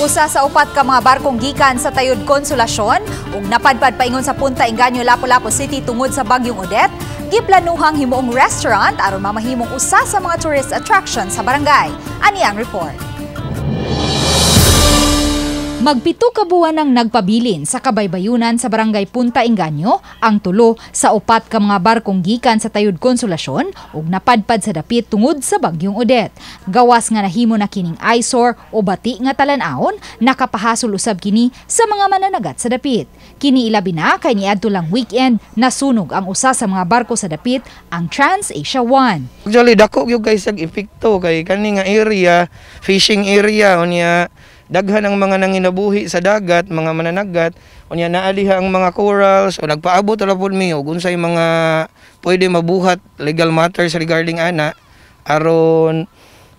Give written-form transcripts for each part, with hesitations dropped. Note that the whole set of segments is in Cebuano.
Usa sa upat ka mga barkong gikan sa Tayod Consolacion ug napadpad paingon sa Punta Engaño, Lapu-Lapu City tungod sa bagyong Odette, giplanuhang himuong restaurant aron mamahimong usa sa mga tourist attraction sa barangay. Ani ang report. Magpito ka buwan ang nagpabilin sa kabaybayunan sa barangay Punta Engaño ang tulo sa upat ka mga barkong gikan sa Tayod Consolacion ug napadpad sa dapit tungod sa bagyong Odette. Gawas nga nahimo na kining eyesore o bati nga talan-awon, nakapahasol usab kini sa mga mananagat sa dapit. Kini ilabi na kay niadto lang weekend nasunog ang usa sa mga barko sa dapit, ang Trans-Asia 1. Actually, dako gyud kay siyag epekto kay kani nga area, fishing area, unya daghan ang mga nanginabuhi sa dagat, mga mananagat, unya naa diha ang mga corals, o nagpaabot ra pud mi og unsay mga pwede mabuhat, legal matters regarding ana, aron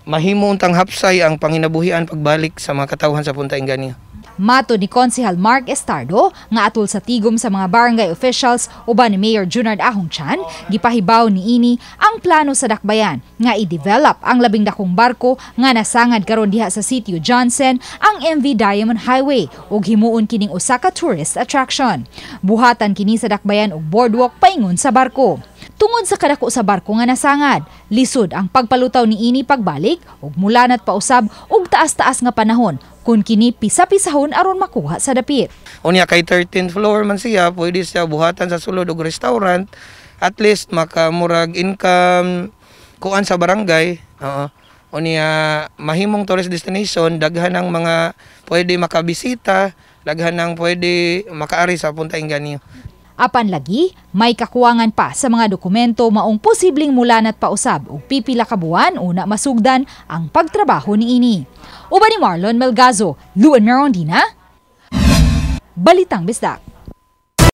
mahimo untang hapsay ang panginabuhian pagbalik sa mga katawhan sa Punta Engaño. Matod ni Konsehal Mark Estardo nga atol sa tigom sa mga barangay officials uban ni Mayor Junard Ahong Chan, gipahibaw niini ang plano sa dakbayan nga i-develop ang labing dakong barko nga nasangad karon diha sa Sitio Johnson, ang MV Diamond Highway, ug himuon kining usa ka tourist attraction. Buhatan kini sa dakbayan og boardwalk paingon sa barko. Tungod sa kadako sa barko nga nasangad, lisod ang pagpalutaw niini pagbalik ug mulanat pa usab og taas-taas nga panahon kung kini pisa-pisahon aron makuha sa dapit. Unya kay 13th floor man siya, pwede siya buhatan sa sulod og restaurant, at least makamurag income kuan sa barangay. Oo. Unya mahimong tourist destination, daghan ng mga pwede makabisita, daghan ng pwede makaari sa Punta Engaño. Apan lagi, may kakuwangan pa sa mga dokumento, maong posibleng mulanat pa usab og pipila ka buwan una masugdan ang pagtrabaho niini. Uban ni Marlon Melgazo, Luan Merondina, Balitang Bisdak.